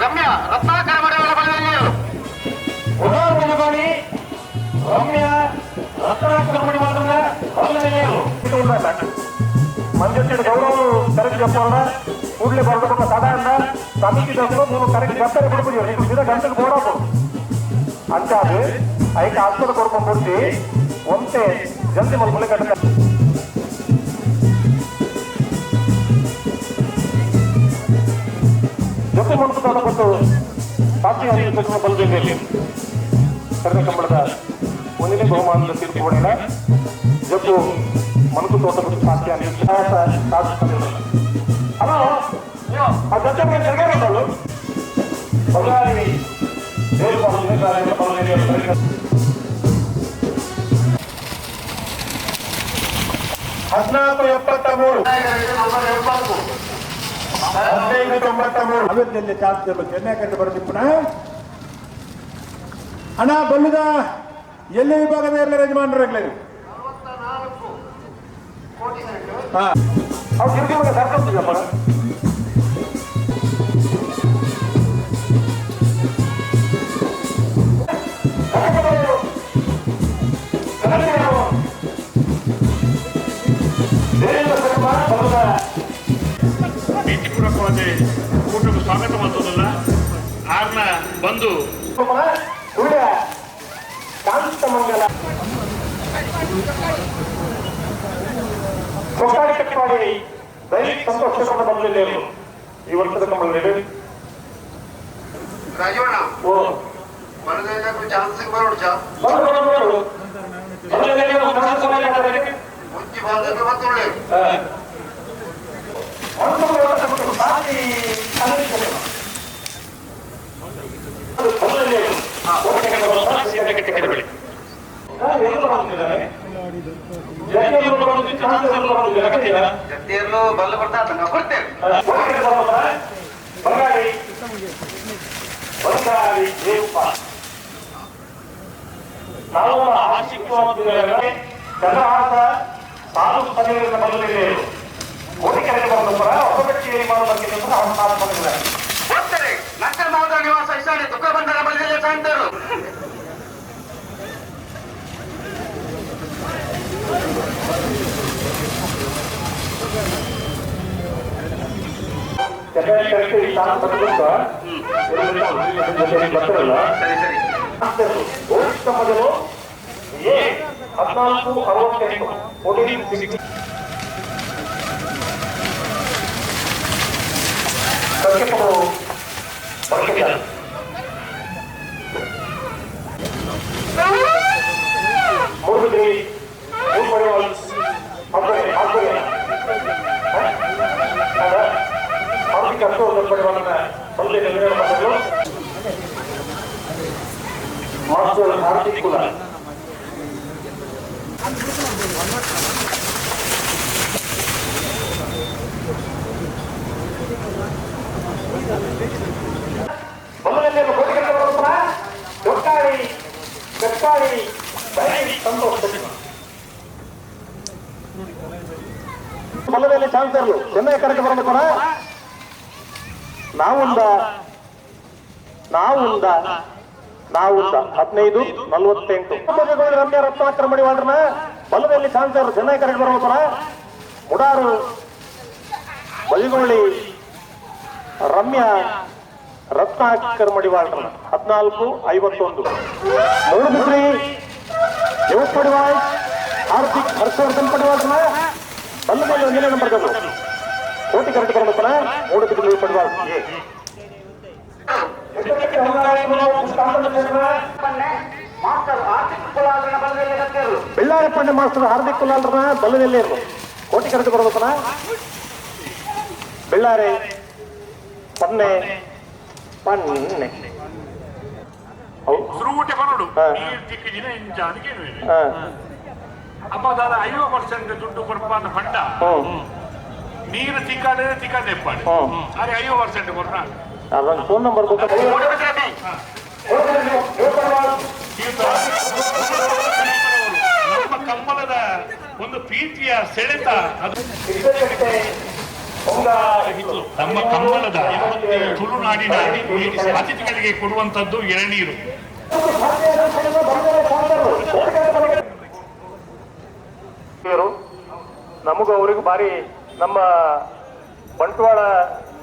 ರಮ್ಯಾ ರತ್ನಾಕರ ಮಡಿವಾಳ ಬಲದಲ್ಲಿಯರು. ಮುಡಾರ್ ಪಜಕೋಳಿ ರಮ್ಯಾ ರತ್ನಾಕರ ಮಡಿವಾಳನ ಬಲದಲ್ಲಿಯರು. ಮಂಜುಟ್ಟಿನ ಗೌರವ ಕರೆಕ್ಟ್ చెప్పాలన్నా ಕೂಡಲೇ ಬರಬೇಕು. ಸಾಧಾರಣ ಸಮಿತಿ ದಕ್ಕಲು ನೀವು ಕರೆಕ್ಟ್ ಗಂಟೆ ಕೊಡ್ಬೋದು, ನೀವು ಸೀದಾ ಗಂಟೆಗೆ ಬೋಡಾಕು ಅಂಚಾದು ಐಕ ಆಸ್ಪತ್ರೆ ಕೊಡ್ಕೊಂಡು ಬಿಡ್ತಿ ಒಂತೆ ಜಲ್ದಿ ಮಲ್ಪಲೆ ಕಟ್ಟ. ಜೊತೆ ಮನ್ಪುತ್ತಾನ ಕೊಟ್ಟು ಸಾಕ್ಷಿ ಬಲದಲ್ಲಿ ಕರೆದ ಕಂಬಳದ ಒಂದನೇ ಬಹುಮಾನದ ತೀರ್ಪು ಹೊಡೆಯಲ್ಲ. ಜೊತೆ ಮನಕು ತೋಟ ಬಿಟ್ಟು ಸಾಕ್ಷಿ ಸಾಧಿಸ್ಕೊಂಡಿಲ್ಲ. ಹಲೋ, ಆ ಜೊತೆ ಜರುಗೇನಂದಳು ಬಳ್ಳಾರಿ 1473, 1593. ಅವೆತ್ತೆಲ್ಲಿ ಚಾರ್ಜ್ ಚೆನ್ನೈ ಕಂಡು ಬರೋದಿಪ್ಪನ ಅಣ್ಣ ಬಲ್ಲುದ ಎಲ್ಲಿ ವಿಭಾಗದ ಎಲ್ಲ ಯಜಮಾನರಾಗ್ಲಿ. ಹಾ. ಅವ್ರು ತಿರುಗಿ ಸರ್ಕೊಂತಿದ್ದಪ್ಪ. ನೀತಿಪೂರ್ವಕವಾದ ಕೂಟಕ್ಕೆ ಸ್ವಾಗತ ಮಾಡ್ತದಲ್ಲ ಆರ್ನ ಬಂದು ಕಾಂತಮಂಗಲ ಕೊಟ್ಟಾಡಿ ಕಟ್ಟಾಡಿ ದೈಹಿಕ ಸಂತೋಷ ಬಂದಿಲ್ಲ ಈ ವರ್ಷದ ಕಂಬಳದಲ್ಲಿ. ರಾಜವಣ್ಣ. ಓ. ಬಲದಲ್ಲಿಯರು ಚಾನ್ಸ್ ಬರೋಡು ಚಾ. ಬಂದು ಬಂದು ಬಂದು. ಬಲದಲ್ಲಿ ಒಂದು ಚಾನ್ಸ್ ಸಮಯ ಕೊಡಬೇಕು. ಮುಂಚೆ ಬಂದದ್ದು ಮತ್ತೊಳ್ಳೆ. ಒಂದು ಓಟಕ್ಕೆ ಸಾಥಿ ಅನಿಸುತ್ತದೆ. ಬಲದಲ್ಲಿ ಓಟಕ್ಕೆ ಬರುವ ಬೆಳಿ. ಹಾ, ಎಲ್ಲರೂ ಬಂದಿದ್ದಾರೆ. ಜಗ್ಗೇರು ಬಂದು, ಚಾನ್ಸ್ ಬಂದು, ಜತ್ತಿಯಲ್ಲೂ ಬಲ್ಲ ಕೊಡ್ತಾ ನಾವು ಕೊಡ್ತೇವೆ. ಓಟಕ್ಕೆ ಬರುವ ಬಂಗಾಳಿ ಬಂಗಾಳಿ ದೇವಪ್ಪ. ನಾವು ಆಶಿಕ್ವಾದ ಚಂದ್ರಹಾಸ ಸಾಧು ಪದವಿಯಿಂದ ಬರಲಿಲ್ಲ. ಕೋಟಿಕೆರೆಗೆ ಬಂದವರ ಹೊಸ ವ್ಯಕ್ತಿ ಬಗ್ಗೆ ಅವನು ಬಂದಿದ್ದಾರೆ. ಹೋಗ್ತಾರೆ ನಂತರ ಮಹೋದಯ ನಿವಾಸ ಇಸಾಡಿ ದುಃಖ ಬಂಧನ ಬಲದಲ್ಲಿ ಸಾಯ್ತಾರು. ಬರ್ತಾರಲ್ಲ. ಸರಿ ಸರಿ. ಮೊದಲು ಎ 1468, 1460. ಸಂಕೇತಗಳು ಬರ್ತಿದ್ದಾರೆ. ಮೂಡುಬಿದಿರೆ ಮೂರ್ಪಡೆವಾಲ್ ಆರ್ಗನೆ ಆರ್ಥಿಕ ಪಡೆವಾಲನ್ನ ಬಂದೆ ನಿರ್ಣಯ ಮಾಸ್ಟರ್ ಹಾರ್ದಿಕ್ ಕುಲ. ಮೊದಲನೇ ಕೋಟಿಗಟ್ಟಲೆ ಬರುತ್ತಾ ಕೊಟ್ಟಾಳಿ ಕಟ್ಟಾಳಿ ಬೈ ಸಂತೋಷ. ಮೊದಲನೇ ಚಾನ್ಸರ್ಲು ಚೆನ್ನೈ ಕರೆಕ್ಟ್ ಬರಬೇಕಲ್ಲ. ನಾವುಂದ ನಾವುಂದ ನಾವುಂದ 1548. ರಮ್ಯ ರತ್ನಾಕರ ಮಡಿವಾಳ್ರನ ಬಲದಲ್ಲಿ ಚಾನ್ಸರ್ ಚೆನ್ನೈ ಕರೆಕ್ಟ್ ಬರಬೇಕಲ್ಲ. ಮುಡಾರು ಬಲಿಗೊಳ್ಳಿ ರಮ್ಯಾ ರತ್ನಾಕರ್ ಮಡಿವಾಳ್ರನ 1451. ಮೂಡುಬಿದ್ರಿ ಯುವಕ್ ಪಡಿವಾಳ್ ಹಾರ್ದಿಕ್ ಹರ್ಷವರ್ಧನ್ ಪಡಿವಾಳ್ರನ ಬಲ್ಲದಲ್ಲಿ ಒಂದನೇ ನಂಬರ್ ಕೋಟಿ ಕರೆಕ್ಟ್ ಬರಬೇಕಲ್ಲ. ಮೂಡುಬಿದ್ರಿ ಪಡಿವಾಳ್ ಎ. ಮಾಸ್ಟರ್ ಆರ್ಥಿಕ ಕುಲಾಲನ ಬಲದಲ್ಲಿ ಕತ್ತೇರು. ಬೆಳ್ಳಾರಪ್ಪಣ್ಣ ಮಾಸ್ಟರ್ ಹಾರ್ದಿಕ್ ಕುಲಾಲ್ರನ ಬಲ್ಲದಲ್ಲಿ ಕೋಟಿ ಕರೆಕ್ಟ್ ಬರಬೇಕಲ್ಲ. Bellare ಪನ್ನೆ ಪನ್ನೆ ಸುರುಊಟೆ ಬರೋಡು ನೀರು ತಿಕ್ಕಿದಿನ ಇಂಚಾದ ಕೇಳುವೆ ಅಪ್ಪ ದಾದ 50% ದುಡ್ಡು ಕೊರಪ ಅಂತ ಪಂಡ ನೀರು ತಿಕ್ಕಾడే ತಿಕ್ಕಾದೆ ಎಪ್ಪಾಡು ಅರೆ 50% ಕೊರ್ನ ಅದೊಂದು ಫೋನ್ ನಂಬರ್ ನಮ್ಮ ಕಂಬಳದ ಒಂದು ಪ್ರೀತಿಯ ಸೆಳೆತ ಅದು ನಮ್ಮ ಕಂಬಳದ ತುಳುನಾಡಿನ ಅತಿಥಿಗಳಿಗೆ ಕೊಡುವಂತದ್ದು ಎಳನೀರು. ನಮಗೂ ಅವರಿಗೂ ಭಾರಿ ನಮ್ಮ ಬಂಟ್ವಾಳ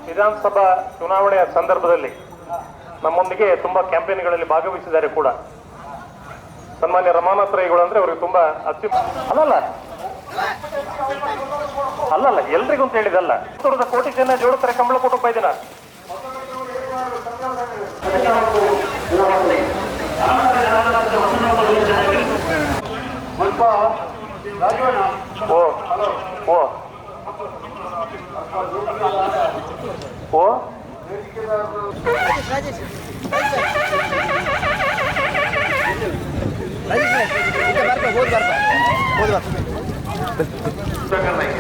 ವಿಧಾನಸಭಾ ಚುನಾವಣೆಯ ಸಂದರ್ಭದಲ್ಲಿ ನಮ್ಮೊಂದಿಗೆ ತುಂಬಾ ಕ್ಯಾಂಪೇನ್ಗಳಲ್ಲಿ ಭಾಗವಹಿಸಿದ್ದಾರೆ ಕೂಡ. ಸನ್ಮಾನ್ಯ ರಮಾನಾಥ್ ರೈಗಳು ಅಂದ್ರೆ ಅವ್ರಿಗೆ ತುಂಬಾ ಅಚ್ಚು ಅಲ್ಲಲ್ಲ ಅಲ್ಲಲ್ಲ ಎಲ್ರಿಗೂ ಅಂತ ಹೇಳಿದಲ್ಲ. ಕೋಟಿ ಜನ ಜೋಡುತ್ತಾರೆ ಕಂಬಳ ಕುಟುಂಬ ಇದನ್ನ. ಓ ಓ ಓ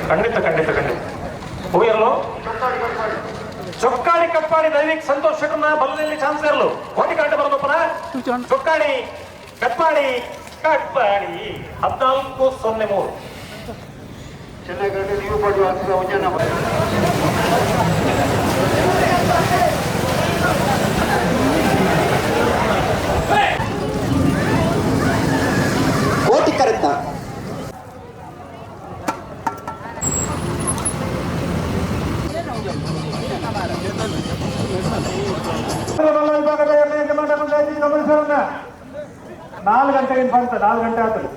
ಖಂಡಿತ ಖಂಡಿತ ಖಂಡಿತ. ಹೂಯಲ್ಲು ಚೊಕ್ಕಾಡಿ ಕಪ್ಪಾಡಿ ದೈವಿಕ್ ಸಂತೋಷ್ ಶೆಟ್ಟರ್ನ ಬಲದಲ್ಲಿ ಚಾನ್ಸ್ ಇರಲು ಕೋಟಿ ಕಾಟ ಬರೋದಪ್ಪನ ಚೊಕ್ಕಾಡಿ ಕಪ್ಪಾಡಿ ಕಪ್ಪಾಡಿ 14-03. ಕೋಟಿ ಕರೆತ ವಿಭಾಗದ ಯಜಮಾನ ಪಂಚಾಯತಿ ಗಮನಿಸೋಣ. 4 ಗಂಟೆಗೆ ಬಂತ 4 ಗಂಟೆ ಆಗ್ತದೆ.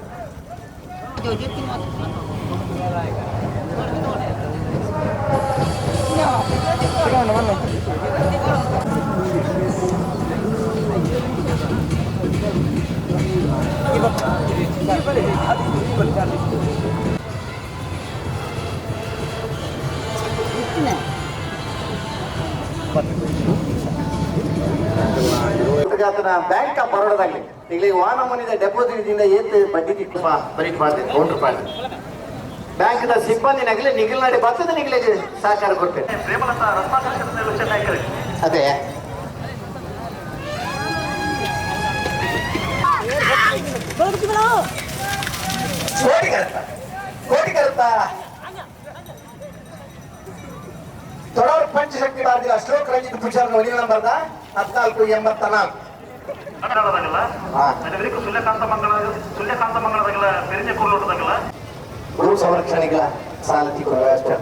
ಬ್ಯಾಂಕ್ ಆಫ್ ಬರೋಡಾಗಲಿ ಈಗ ವಾನಮನಿದ ಡೆಪಾಸಿಟ್ ಇಂದ ಏತ್ ಬಡ್ಡಿ ತಿಕ್ಕ ಬರೀಟ್ ಮಾಡ್ತೇನೆ ಕೌಂಟರ್ ಪಾರ್ಟ್ ಬ್ಯಾಂಕ್ದ ಸಿಬ್ಬಂದಿ ನಗಲಿ ನಿಗಲ್ನಾಡಿ ಬರ್ತದೆ ನಿಗಲಿಗೆ ಸಹಕಾರ ಕೊಡ್ತೇನೆ. ಅದೇ ಕೋಟಿ ಕರೆತ ಕೋಟಿ ಕರೆತ ತೊಡವರು ಪಂಚಶಕ್ತಿ ಬಾರ್ದಿಲ್ಲ ಅಶ್ಲೋಕ್ ರಂಜಿತ್ ಪುಜಾರ್ ಒಲಿ ನಂಬರ್ದ 1484. ಭೂ ಸಂರಕ್ಷಣೆಗಳ ಸಾಲತಿ ಕೊಡುವ ಅಷ್ಟೇ.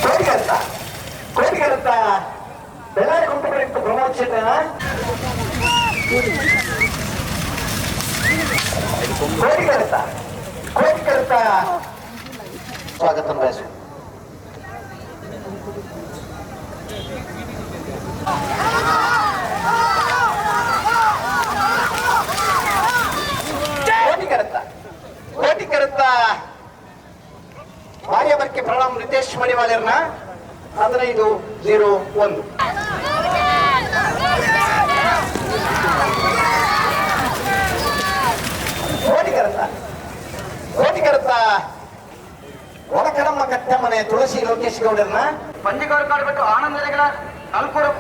ಕೋಟಿ ಕರೆತ ಕೋಟಿ ಕರೆತ ಬೆಳ್ಳಾರಿ ಕುಟುಂಬ ಪ್ರಮೋದ್ ಶೆಟ್ಟನ ಕೋಟಿ ಕರೆತ ಕೋಟಿ ಕರೆತ ಸ್ವಾಗತ ಬಯಸು. ಕೋಟಿ ಕರೆತ ಕೋಟಿ ಕರೆತ ಬಾರ್ಯವರ್ಕೆ ಪ್ರಣಾಮ್ ರಿತೇಶ್ ಮಡಿವಾಳರ್ನ 1501. ಕೋಟಿ ಕರೆತ ಕೋಟಿ ಕರೆತ ಒಳಕಡಮ್ಮ ಕಟ್ಟಮ್ಮನೆ ತುಳಸಿ ಲೋಕೇಶ್ ಗೌಡರ್ನ ಪಂಜಿಗೌಡ ಕಾಡ್ಬಿಟ್ಟು ಆನಂದಗಳ ನಾಲ್ಕೂರು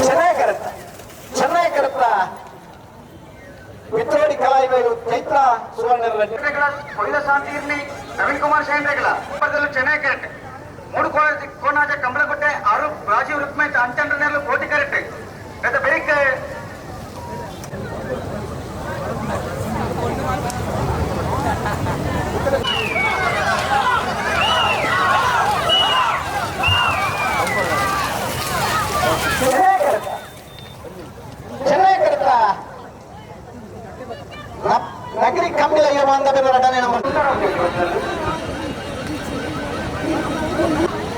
ಚೆನ್ನಾಗಿ ಕರೆತ ಚೆನ್ನಾಗಿ ಕರೆತ ಪಿತ್ರೋಡಿ ಕಲಾಯಿಬೇಲು ಚೈತ್ರ ಸುವರ್ಣ ಕೊಯ್ಲ ಶಾಂತಿ ಇರ್ಲಿ ನವೀನ್ ಕುಮಾರ್ ಶೇಂದ್ರೆಗಳ ಚೆನ್ನೈ ಕರೆಕ್ಟ್ 3 ಕೋನಾಜ ಕಂಬಳಗುಟ್ಟೆ 6 ರಾಜೀವ್ ರುಕ್ಮೇಶ್ ಅಂಚಂಡ್ರನೆಲ್ಲ ಕೋಟಿ ಕರೆಕ್ಟ್ ಗತ ಬೆಳಿಗ್ಗೆ ಚೆನ್ನಾಗಿ ಕರೆತ ನಗರಿ ಕಂಬಿಲ ಅಂದ ಬೇರೆ ರಡನೆ ನಂಬರ್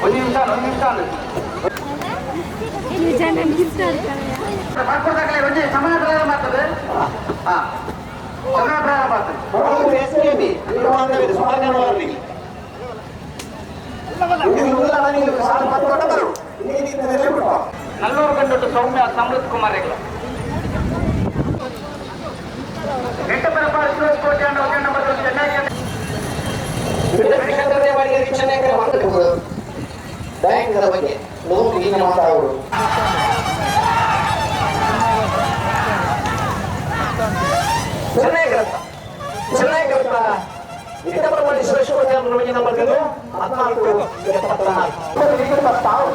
ಒಂದು ನಿಮಿಷ ಒಂದು ನಿಮಿಷ. ಸಮಯ ಪ್ರಾರಂಭ ಆಗ್ತದೆ. ಹಾ, ಸಮಯ ಪ್ರಾರಂಭ ಆಗ್ತದೆ. ಎಸ್ ಕೆ ಬಿ ಸುಮಾರು ಜನ ಬರ್ಲಿ. ನಲ್ಲೂರು ಗಂಡು ಸೌಮ್ಯ ಸಮೃದ್ಧ ಕುಮಾರ್ ರೆಗ್ಲ. 8 ಪರಪಾಡು ಸುರೇಶ್ ಕೋಟೆ ಅಂಡ್ ನಂಬರ್ ಚೆನ್ನೈ. ಬ್ಯಾಂಕ್ ಬಗ್ಗೆ ಲೋನ್ ಗೀನ ಮಾತಾಡೋರು. ಚೆನ್ನೈ ಗ್ರಂಥ, ಚೆನ್ನೈ ಗ್ರಂಥ ಇತರ ಪ್ರಮಾಣ ಸುರೇಶ್ ಕೋಟೆ ನಂಬರ್ 14 74.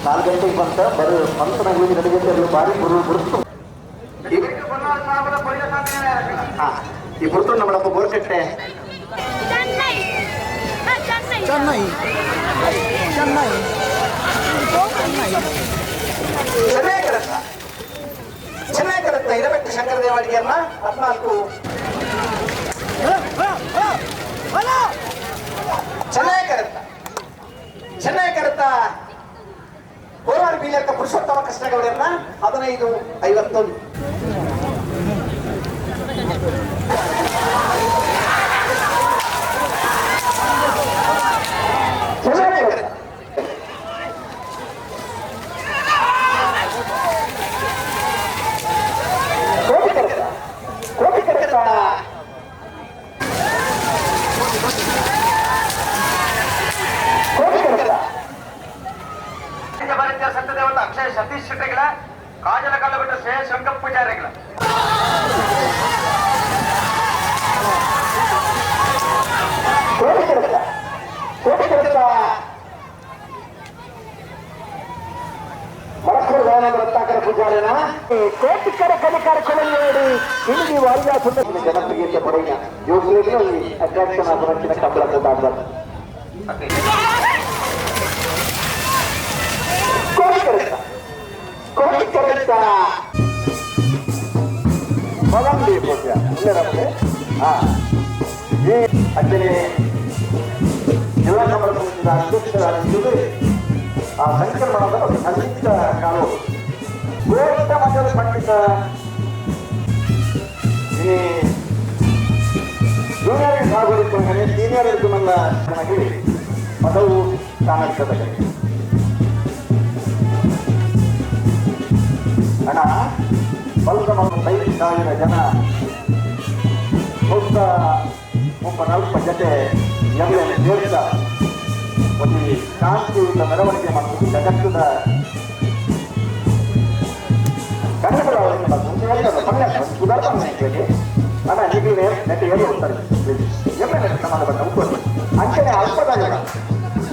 4 ಗಂಟೆಗೆ ಬಂತ ಬರೋ ಮಂತ್ರಗಳಿಗೆ 2 ಗಂಟೆ ಬಾರಿ ಗುರು ಗುರುತು. ಈ ಗುರುತು ನಮ್ಮಪ್ಪ ಬೋರ್ಕಟ್ಟೆ. ಚೆನ್ನೈ, ಚೆನ್ನೈ, ಚೆನ್ನೈ, ಚೆನ್ನೈ ಗ್ರಂಥ, ಚೆನ್ನೈ ಗ್ರಂಥ ಇರಬೆಟ್ಟು ಶಂಕರ ದೇವಾಡಿಗೆಯನ್ನ 14. ಚೆನ್ನೈ ಗ್ರಂಥ, ಚೆನ್ನೈ ಗ್ರಂಥ ಕೋಲಾರ ಬೀಲಕ್ಕ ಪುರುಷೋತ್ತಮ ಕೃಷ್ಣಗೌಡರನ್ನ 15 51. ಚೆನ್ನೈ ಗ್ರಂಥ. ಕೋಟಿ ಕರೆತ, ಕೋಟಿ ಕರೆತ, ಕೋಟಿ ಕರೆತ. ಭಾರತೀಯ ಸತ್ಯದೇವತ ಅಕ್ಷಯ ಸತೀಶ್ ಶೆಟ್ಟಿಗಳ ಕಾಜಲ ಕಲ್ಲಬಿಟ್ಟು ಶ್ರೇಯ ಶಂಕರ್ ಪೂಜಾರಿಗಳ. ಕೋಟಿ ಕರೆತ, ಕೋಟಿ ಕರೆತ. ಮರಕ್ಕೂರು ದಯಾನಂದ ರತ್ನಾಕರ ಪೂಜಾರಿನ ಕೋಟಿಕರ ಕಲಿಕಾರ ಕೊಳಲಿ ಇಳಿದಿ ವಾರಿಯ ಸುಂದರ ಜನಪ್ರಿಯತೆ ಪಡೆಯ ಯೋಗದಲ್ಲಿ ಅಟ್ರಾಕ್ಷನ್ ಆದ ಕಬ್ಬಳ ದಾಂಬರ್. ಕೋಟಿ ಕರೆತ, ಕೋಟಿ ಕರೆತ. ಮೊದಲು ಪೂಜೆ ಇಲ್ಲರಪ್ಪೆ. ಹಾ, ಈ ಅಂಜನೆ ಜಿಲ್ಲಾ ಕಮಲ ಸಮಿತಿಯ ಅಧ್ಯಕ್ಷರಾಗಿದ್ದುದು ಆ ಸಂಕ್ರಮಣದ ಒಂದು ಸಂದಿಗ್ಧ ಕಾಲು. ಗೋಟ ಮಠದ ಪಂಡಿತ ಈ ಜೂನಿಯರ್ ಸಾಗುವಳಿ ಸೀನಿಯರ್ ಮಲ್ಲ ನನಗೆ ಪದವು ಕಾಣಿಸ್ತದೆ. ಹಣ ಬಲ್ಕ 5,000 ಜನ ಮೊತ್ತ 30 ಜೊತೆ ಎಲ್ಲ ಸೇರ್ತಾ ಒಂದು ಶಾಂತಿಯುತ ಮೆರವಣಿಗೆ ಮತ್ತು ಜಗತ್ತದ ಕನ್ನಡ ಸುಧಾರಣೆ ಅಣ್ಣ ಈಗಲೇ ನೆಟ್ ಏರಿ ಹೋಗ್ತಾರೆ. ಎಲ್ಲ ಸಂಬಂಧಪಟ್ಟ ಉಪ್ಪು ಅಂಚನೆ ಅಲ್ಪದಾಗ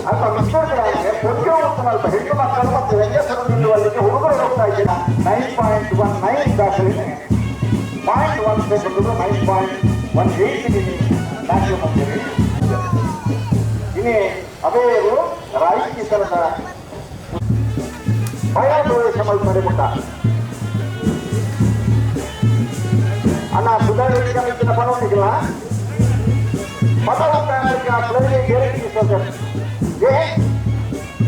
ಅಲ್ಪ ಮಿಕ್ಸರ್ಗಳಾಗಿ ಪೊಕ್ಕೆ ಉತ್ತಮ ಅಲ್ಪ ಹೆಣ್ಣು ಮಕ್ಕಳು ಮತ್ತು ವ್ಯಂಜಸರು ನಿಲ್ಲುವಲ್ಲಿಗೆ ಹುಡುಗರು ಹೋಗ್ತಾ ಇದ್ದೀರಾ. 9.19 ದಾಖಲೆ 0.1 ಸೆಕೆಂಡ್ 9.18 ದಾಖಲೆ ಬಂದಿದೆ. ಇನ್ನೇ ಅದೇ ರಾಜಕೀಯ ಸ್ಥಳದ ಭಯ ಪ್ರವೇಶ ಮಲ್ಪರೆ ಮುಟ್ಟ ಅಣ್ಣ ಸುಧಾರಣೆ ಪರವಾಗಿಲ್ಲ. ಪದವ ಪ್ಲೇಲಿ ಗೇರಕಿ ಸೋದರ್ ಏ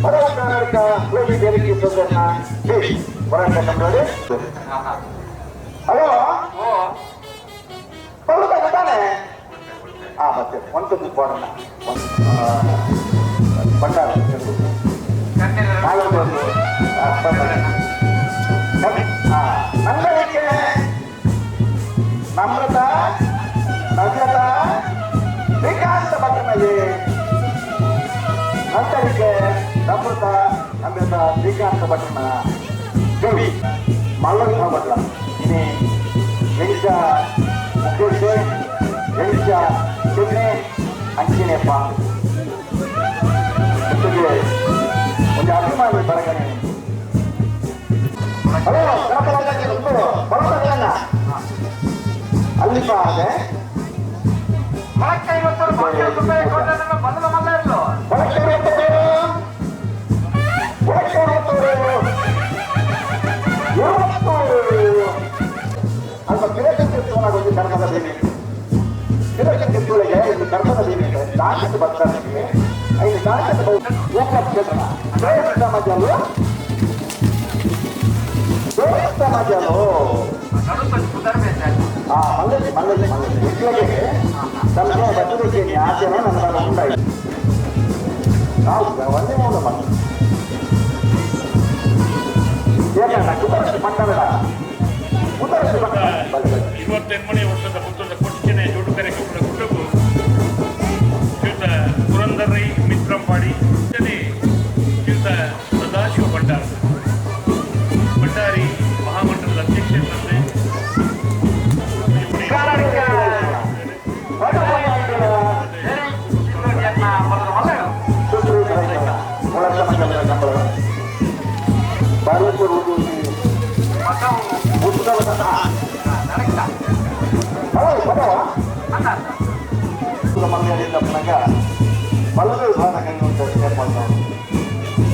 ಪದವ ಕರ್ನಾಟಕ ಪ್ಲೇಲಿ ಗೇರಕಿ ಸೋದರ್ನ ಹೋರಾಟ ಕಂಡ್ರೆ. ಹಲೋ, ಬರುತ್ತಾ ತಾನೆ? ಹಾ, ಮತ್ತೆ ಒಂದು ಕೊಡೋಣ. ಭಂಡಾರ ನಂದನಿಗೆ ನಮ್ರತ ನವ್ಯತ ಶ್ರೀಕಾಂತ ಭಟ್ರನಿಗೆ ನಂತರಿಕೆ ನಮ್ರತ ನಮ್ರತ ಶ್ರೀಕಾಂತ ಭಟ್ರನ ದೇವಿ ಮಲ್ಲವಿನ ಭಟ್ರ ಇನಿ ಎಂಚ ಮುಖೇಶ್ ಎಂಚ ಚೆನ್ನೆ ಅಂಚಿನೆ ಪಾಂಡು ಜೊತೆಗೆ ಒಂದು ಅಭಿಮಾನಿ ಬರಗಣೆ. ಹಲೋ, ಬರೋದಲ್ಲ ಅಲ್ಲಿ ಪಾದೆ ಅಲ್ಪ ಕಿರಕಂತಿರ್ತವನಾಗೊಂದು ಕರ್ಮದ ದೇವಿ ಕಿರಕಂತಿರ್ತವಳಿಗೆ ಇಲ್ಲಿ ಕರ್ಮದ ದೇವಿ ದಾಖಲೆ ಬರ್ತಾರೆ. ಐದು ದಾಖಲೆ ಕ್ಷೇತ್ರ ಸಮಾಜ ಮಜಲು ಮಲ್ಲಜಿ ಮಲ್ಲಜಿ ಮಲ್ಲಜಿ ಇಟ್ಲಗೆ ತನ್ನ ಬಟ್ಟೆ ಆಚೆನ ನನ್ನ ಉಂಟಾಯಿ ನಾವು ಒಂದೇ ಮೂಲ ಮಲ್ಲ ಏನ ಕುದರಸಿ ಮಂಡಲದ ಕುದರಸಿ ಮಂಡಲ 28ನೇ ವರ್ಷದ ಪುತ್ತೂರ ಕೊಟ್ಟಿನ ಜೋಡುಕರೆ ಕಪ್ಪಳ ಗುಡ್ಡಕ್ಕೂ ಶ್ರೀಯುತ ಪುರಂದರೈ ಮಿತ್ರಂಪಾಡಿ ಶ್ರೀಯುತ ಸದಾಶಿವ ಭಂಡಾರ ಭಂಡಾರಿ ಮಹಾಮಂಡಲದ ಅಧ್ಯಕ್ಷರಂತೆ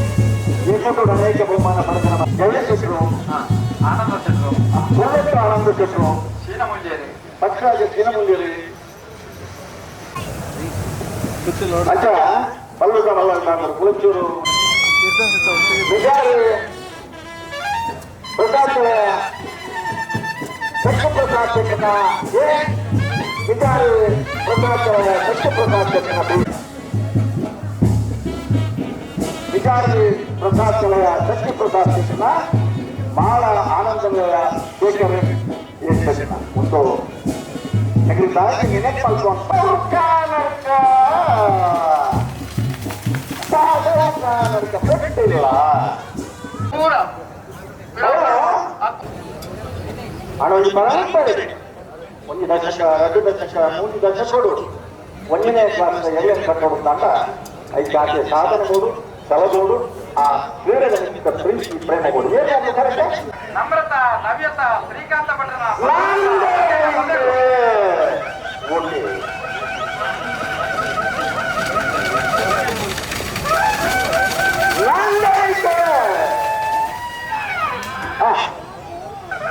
ಅನೇಕ ಬಹುಮಾನ ಪಡೆದ ಜಯಶೆಟ್ಟರು, ಆನಂದ ಶೆಟ್ಟರು, ಪುಲ್ಲಟ್ಟ ಆನಂದ ಶೆಟ್ಟರು, ಶೀನಮುಂಜೇರಿ, ಪಕ್ಷರಾಜ ಶೀನಮುಂಜೇರಿ, ಅಚ್ಚ ಬಲ್ಲುಗ ಮಲ್ಲ ಕುಳಚೂರು ಬಿಜಾರಿ ಪ್ರಸಾದ್ ಸತ್ಯಪ್ರಸಾದ್ ಶೆಟ್ಟನ ಎ ಬಿಜಾರಿ ಪ್ರಸಾದ್ ಸತ್ಯಪ್ರಸಾದ್ ಶೆಟ್ಟನ ಬಿ ಬಿಜಾರಿ ಪ್ರಸಾದ್ ಕಲೆಯ ಸತ್ಯಪ್ರಸಾದ್ ಶೆಟ್ಟನ ಮಾಳ ಆನಂದಲಯ ಶೇಖರ್ ಶೆಟ್ಟನ ಒಂದು ಒಂಜಿ ಪರಂಪರೆ ಒಂಜಿ ದಶಕ ಎರಡು ದಶಕ ಮೂರು ದಶಕಡು ಒಂಜನೇ ಕ್ಲಾಸ್ ಎಲ್ಲಿ ಕಟ್ಟೋಡು ಅಂಡ ಐದು ಆಚೆ ಸಾಧನಗಳು ಸಲಗೋಡು ಆ ಕ್ರೀಡೆಗಳ ನಿಮಿತ್ತ ಪ್ರೀತಿ ಪ್ರೇಮಗಳು ಏನೇ ಕರೆಕ್ಟ್. ನಮ್ರತ ನವ್ಯತ ಶ್ರೀಕಾಂತ ಭಟ್ರನ ಓಕೆ.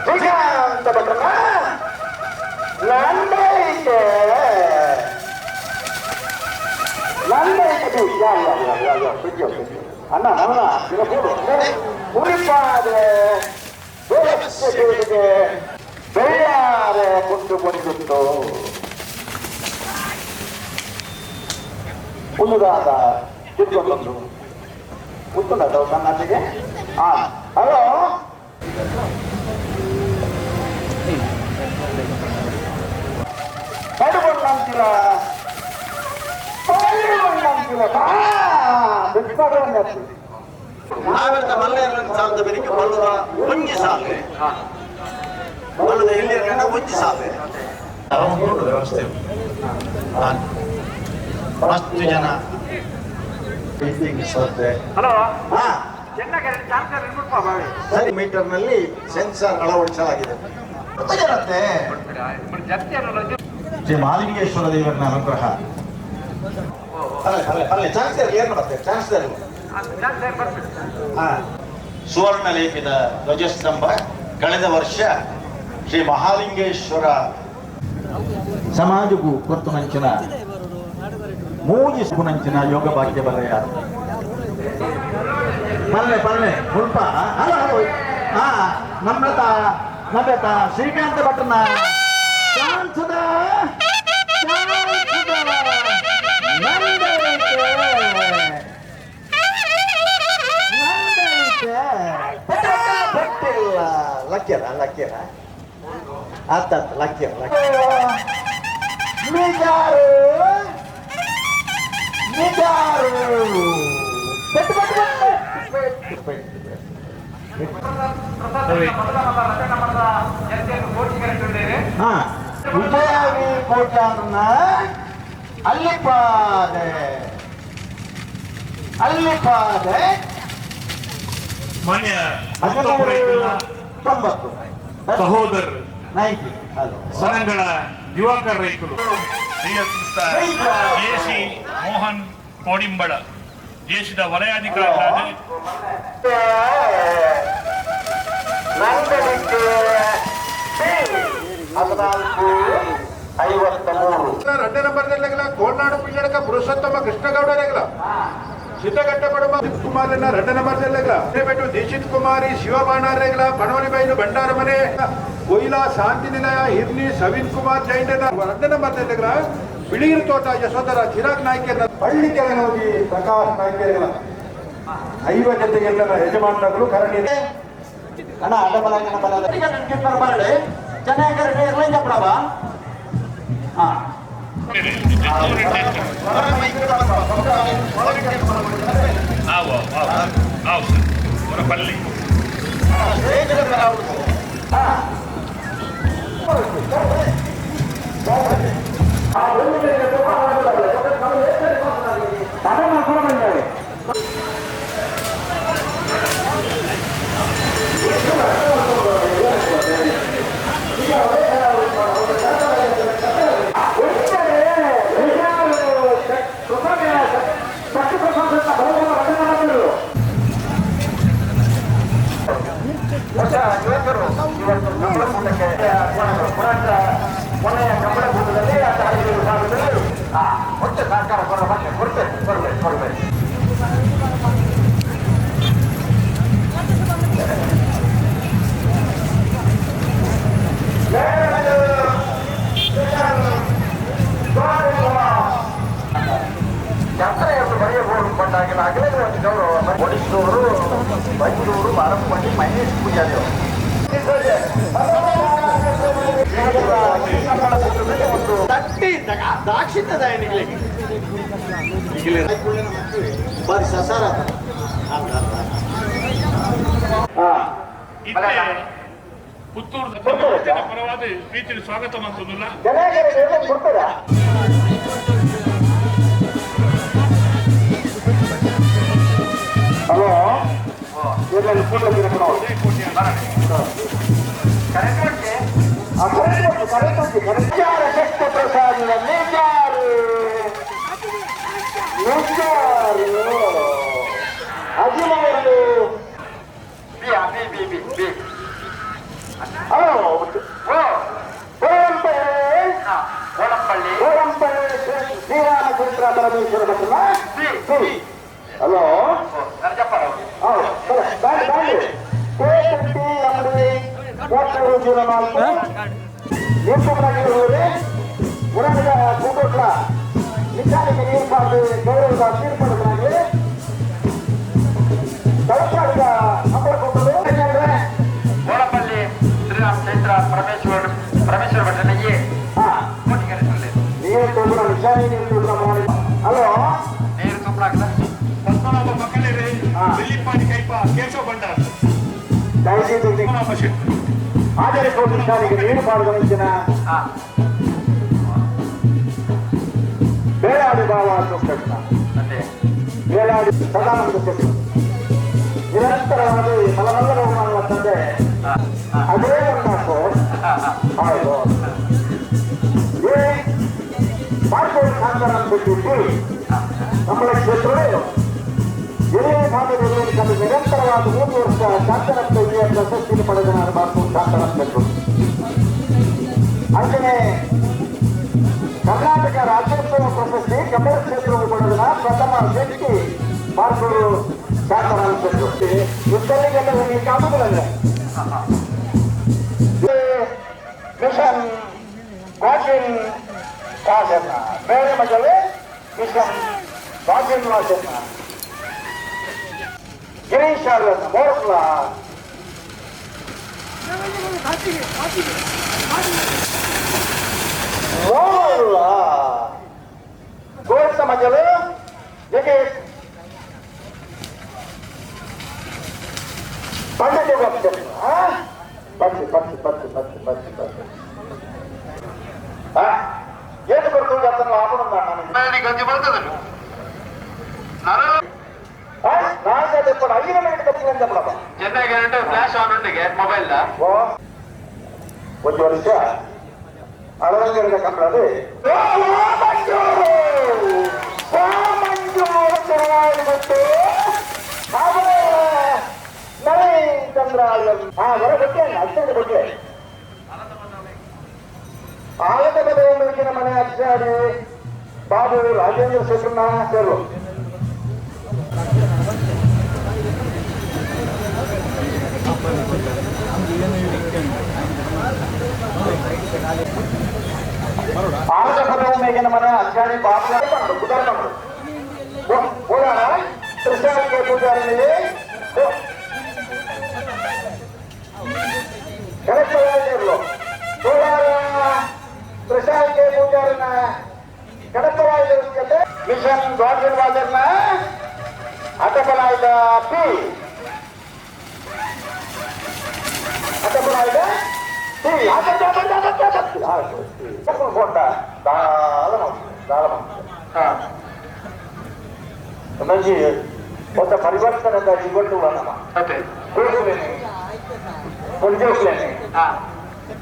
ಶ್ರೀಕಾಂತ ಭಟ್ರನ ನಂದೈತೆ ನಂದೈತೆ ಯಾ ಯಾ ಯಾ ಯಾ ಯಾ ಬಿಡ್ಯೋ ಬಿಡ್ಯೋ ಅಣ್ಣ ನನ್ನ ಉಳಿಪಾದೆ ಬೆಳ್ಯಾರೆ ಕೊಂಡು ಬಡಿಗುತ್ತೋ ಉಲ್ಲುದಾದ ತಿಳ್ಕೊಂಡೊಂದು ಉತ್ತುಂಡ ನನ್ನೊಟ್ಟಿಗೆ. ಹಾ ಹಲೋ ಕಡುಬಣ್ಣಂತಿರ ನಾವೆಲ್ಲ ಮಲ್ಲೆಯರನ್ನು ಸಾಲದ ಬೆರಿಕೆ ಬಲ್ಲದ ಒಂಜಿ ಸಾಲೆ ಬಲ್ಲದ ಎಲ್ಲಿಯರನ್ನ ಒಂಜಿ ಸಾಲೆ ವ್ಯವಸ್ಥೆ ಮಸ್ತ್ ಜನ. ಹಲೋ ಸರಿ ಮೀಟರ್ನಲ್ಲಿ ಸೆನ್ಸಾರ್ ಅಳವಡಿಸಲಾಗಿದೆ. ಜನತೆ ಶ್ರೀ ಮಹಾಲಿಂಗೇಶ್ವರ ದೇವರನ ಅನುಗ್ರಹ. ಅಲ್ಲೇ ಅಲ್ಲೇ ಅಲ್ಲೇ ಚಾನ್ಸರ್ ಏನು ಮತ್ತೆ ಚಾನ್ಸರ್ ಸುವರ್ಣ ಲೇಪಿದ ಧ್ವಜಸ್ತಂಭ ಕಳೆದ ವರ್ಷ ಶ್ರೀ ಮಹಾಲಿಂಗೇಶ್ವರ ಸಮಾಜಕ್ಕೂ ಕೊರ್ತು ನಂಚಿನ ಮೂಜಿ ನಂಚಿನ ಯೋಗ ಭಾಗ್ಯ ಬರೆಯ ಪಲ್ಲೆ ಪಲ್ಲೆ ಮುಲ್ಪ ಹಲೋ ಹಲೋ ಹಾ ನಮ್ರತ ನವ್ಯತ ಶ್ರೀಕಾಂತ ಭಟ್ರನ ಚಾನ್ಸದ ಪಟ್ಟಿಲ್ಲ ಲಕ್ಕಿಯಲ್ಲ ಲಕ್ಕಿಯಲ್ಲ ಆತ ಲಕ್ಕಿಯಲ್ಲ ನಿಜಾರು ನಿಜಾರು ಪೆಟ್ಟು ಪೆಟ್ಟು ಪೆಟ್ಟು ಪೆಟ್ಟು ಹಾ ವಿಜಯವಿ ಕೋಟ್ಯಾನ ಅಲ್ಲಿಪಾದೆ ಅಲ್ಲಿಪಾದೆ ಮಾನ್ಯ 90 ಸಹೋದರರು 90 ಸನಂಗಳ ದಿವಾಕರ್ ರೈತರು ಜೆಸಿ ಮೋಹನ್ ಕೋಡಿಂಬಳ ದೇಶದ ವಲಯಾಧಿಕಾರಿಗಳಾದ 14 53 రెండೇ ನಂಬರ್ ಕೋಲ್ನಾಡು ಪಿಲ್ಲಡಕ ಪುರುಷೋತ್ತಮ ಕೃಷ್ಣಗೌಡರೆಗಲ. ಸಿದ್ಧಘಟ್ಟ ಕುಮಾರನ ರಡ್ಡನ ಮರ್ಜಲ್ಲೆಗ್ಲ ಬೆಟ್ಟು ದೀಕ್ಷಿತ್ ಕುಮಾರಿ ಶಿವಬಾಣಾರೆಗ್ಲ ಬಣವಲಿಬೈಲು ಭಂಡಾರ ಮನೆ ಕೊಯ್ಲಾ ಶಾಂತಿ ನಿಲಯ ಹಿರ್ನಿ ಸವಿನ್ ಕುಮಾರ್ ಜೈಂಡನ ರಡ್ಡನ ಮರ್ಜಲ್ಲೆಗ್ಲ ಬಿಳಿಗಿರಿ ತೋಟ ಯಶೋಧರ ಚಿರಾಗ್ ನಾಯ್ಕರ್ನ ಪಳ್ಳಿ ಕೆಳಗೋಗಿ ಪ್ರಕಾಶ್ ನಾಯ್ಕರ್ಗಳ ಐವ ಜೊತೆಗೆಲ್ಲ ಯಜಮಾನಗಳು ಕರಣಿ ಅಣ್ಣ ಅಡ್ಡ ಬಲ ಬಲ ಬೈಂದೂರು ಬಾರಂಪಳ್ಳಿ ಮಹೇಶ್ ಪೂಜಾರಿ ತಟ್ಟಿ ದಾಕ್ಷಿಣ್ಯದ ಬಾರಿ ಸಸಾರ ಪುತ್ತೂರು ಪರವಾದ ಪ್ರೀತಿ ಸ್ವಾಗತ ಮಾಡ್ತದಲ್ಲ. ಹಲೋ ಶ್ರೀರಾಮಚಂದ್ರ ಪರಮೇಶ್ವರ ಹಲೋ ಓಡಪಳ್ಳಿ ಶ್ರೀರಾಮಚಂದ್ರ ಪರಮೇಶ್ವರ ಪರಮೇಶ್ವರ ಭಟ್ಟನಿಗೆ ಹಲೋ ನೀರು ತುಪ್ಪಲಾಗಲ್ಲ. ಪದ್ಮನಾಭ ಮಕ್ಕಳಿರಿ ಬೆಳ್ಳಿಪ್ಪಾಡಿ ಕೈಪ ಕೇಶವ ಭಂಡಾರ ದಯచేసి ಪದ್ಮನಾಭ ಶೆಟ್ಟಿ ಆಚರಿಸೋದಿಕ್ಕೆ ನೀರು ಪಾಲ್ಗೊಳಿಸಿನ ಬೇಳಾಡಿ ಭಾವ ಕೃಷ್ಣ ಬೇಳಾಡಿ ಸದಾನಂದ ಶೆಟ್ಟಿ ನಿರಂತರವಾಗಿ ಮಲಮಲ್ಲ ಬಹುಮಾನ ತಂದೆ ಅದೇ ಒಂದು ಹೌದು ಏ ಬಾರ್ಕೋಡ್ ಶಾಂತಾರಾಮ್ ಶೆಟ್ಟಿ ನಮ್ಮ ಕ್ಷೇತ್ರವೇ ಎಳೆಯ ಭಾಗದಲ್ಲಿ ನಿರಂತರವಾದ 3 ವರ್ಷ ಶಾಂತರಾಮ್ ಶೆಟ್ಟಿಯ ಪ್ರಶಸ್ತಿಯನ್ನು ಪಡೆದ ನಾನು ಬಾರ್ಕೋಡ್ ಶಾಂತಾರಾಮ್ ಶೆಟ್ಟರು. ಅಂತೆಯೇ ಕರ್ನಾಟಕ ರಾಜ್ಯೋತ್ಸವ ಪ್ರಶಸ್ತಿ ಕನ್ನಡ ಕ್ಷೇತ್ರವು ಪಡೆದ ಪ್ರಥಮ ವ್ಯಕ್ತಿ ಬಾರ್ಕೋಡು ಶಾಂತಾರಾಮ್ ಶೆಟ್ಟರು. ಯುದ್ಧಗಳಿಗೆಲ್ಲ ಹೋಗ್ಲಿಕ್ಕೆ ಆಗುದಿಲ್ಲ. ಮಿಷನ್ ಗಾಜಿನ್ ರಾಜಣ್ಣ ಬೇರೆ ಮಜಲೆ ಮಿಷನ್ ಗಾಜಿನ್ ರಾಜಣ್ಣ ಗಿರೀಶ್ ಅವರನ್ನು ಮೋರ್ಲ ಮೋರ್ಲ ಗೋಡ್ಸ ಮಜಲು ಜಗೇಶ್ ಪಂಡಿತ ಪಕ್ಷಿ ಪಕ್ಷಿ ಪಕ್ಷಿ ಪಕ್ಷಿ ಪಕ್ಷಿ ಪಕ್ಷಿ ಏನು ಬರ್ತದೆ ಅದನ್ನು ಆಪಣ ಗಂಜಿ ಬರ್ತದೆ. ಚೆನ್ನೈ ಫ್ಲಾಶ್ ಆನ್ ಉಂಡಿಗೆ ಮೊಬೈಲ್ ಒಂದು ವರ್ಷ ಅಳವಂಗರದ ಕಂಬಳದು ಕೊಟ್ಟೆ ಆಲದ ಬದಲಿನ ಮನೆ ಅಕ್ಷಾರಿ ಬಾಬು ರಾಜೇಂದ್ರ ಶೆಟ್ಟರ್ನ ಸೇರು. ಆಲದ ಮೇಗಿನ ಮನೆ ಅಂಜಾಣಿ ಬಾಬು ಬಂದು ಕುದರ್ಕೊಂಡು ಹೋಗೋಣ ಕೃಷ್ಣನಿಗೆ ಪೂಜಾರಿ ಕಡಪರಾಯರು ಕೋಲಾರ ಕೃಷ್ಣನಿಗೆ ಪೂಜಾರಿನ ಕಡಪರಾಯರು ಮಿಷನ್ ಗಾರ್ಡನ್ ವಾಜರ್ನ ಅಟಪಲಾಯ್ದ ಪಿ ಅಟಪಲಾಯ್ದ ಪಿ ಹೊಸ ಪರಿವರ್ತನೆ ನಮ್ಮ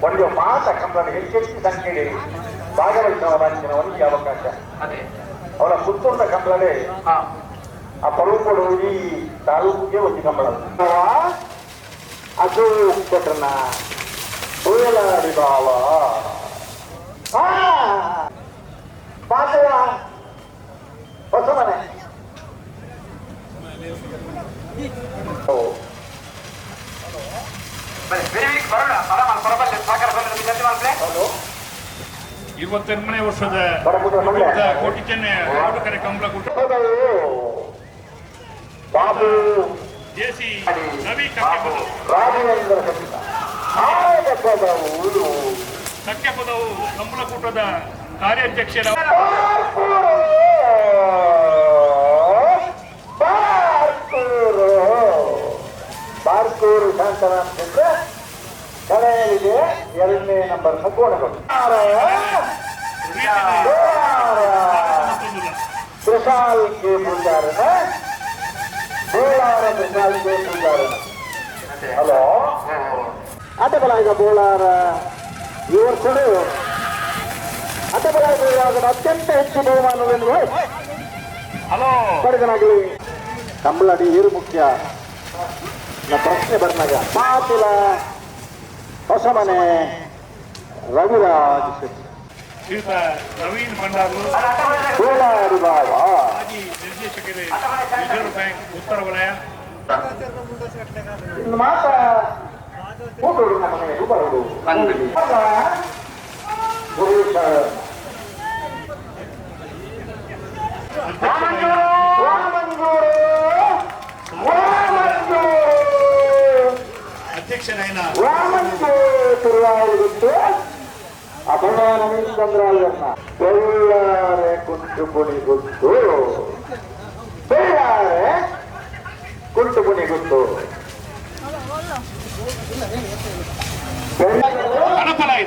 ಒಂದು ಮಾತ ಕಂಬಳ ಹೆಚ್ಚೆಚ್ಚು ಸಂಖ್ಯೆ ಭಾಗವಹಿಸುವ ಒಂದು ಅವಕಾಶ ಅವರ ಪುತ್ತೂರ್ನ ಕಂಬಳೇ ಆ ಪರ್ವಕೊಡು ಈ ತಾಲೂಕಿಗೆ ಒಂದು ಕಂಬಳ ಅದು ಕೊಟ್ರನ ಕೋಲಾಡಿ ಬಾವ ಪಾತ್ರ ಹೊಸ ಮನೆ 28ನೇ ವರ್ಷದ ಕೋಟಿ ಚೆನ್ನೆ ಕರೆ ಕಂಬಳ ಬಾಬು ಜೆಸಿ ರವಿ ಕಕ್ಕೆಪದವು ಕಕ್ಕೆಪದವು ಕಂಬಳಕೂಟದ ಕಾರ್ಯಾಧ್ಯಕ್ಷರ ಬಾರ್ಕೂರು ಶಾಂತರಾಮ್ ಚಂದ್ರ ಕಳೆಯಲಿದೆ 2ನೇ ನಂಬರ್ ಕೋಣಗಳು ಕೃಷಾಲ್ ಕೆ ಪೂಜಾರನ ಬೋಳಾರ ಕೃಷಾಲ್ ಕೆ ಪೂಜಾರನ ಹಲೋ ಆಟಬಲಾಗ ಬೋಳಾರ ಈ ವರ್ಷಗಳು ಆಟಬಲಾಗ ಬೋಳಾರದ ಅತ್ಯಂತ ಹೆಚ್ಚು ಬಹುಮಾನವನ್ನು ಹಲೋ ಪಡೆದನಾಗಲಿ ಕಂಬಳಡಿ ಏರು ಮುಖ್ಯ ಪ್ರಶ್ನೆ ಬರ್ನಾಗ ಪಾತಿಲ ಹೊಸಮನೆ ರವಿರಾಜ್ ಶೆಟ್ಟಿ ಶ್ರೀಯುತ ನವೀನ್ ಭಂಡಾರು ಕೋಲಾರಿ ಬಾವ ಮಾಜಿ ನಿರ್ದೇಶಕರೇ ರಿಸರ್ವ್ ಬ್ಯಾಂಕ್ ಉತ್ತರ ವಲಯ ಮಾತ ಕೂಟೋಡು ನಮ್ಮನೆ ಬರೋಡು ಅಧ್ಯಕ್ಷರಾಯನ ತಿರುವಾಯೂರು ಅಭಯ ನವೀನ್ ಬೆಳ್ಳಾರೆ ಕುಂಟುಪುಣಿ ಗುತ್ತು ಬೆಳ್ಳಾರೆ ಕುಂಟುಪುಣಿ ಗುತ್ತು ಕಣಪಲಾಯಿ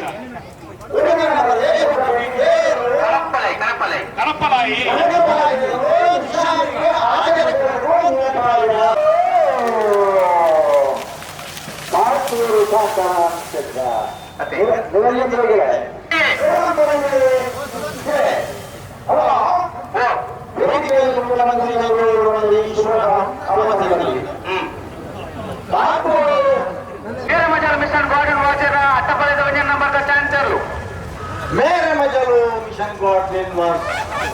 ಮೇರೆ ಮಜಲು ಮಿಷನ್ ಗಾಡ್ಲಿನ್ ವರ್ಸ್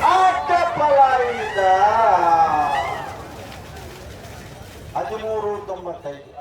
ಅಟ್ಟಪಲಾಯಿದ 1395.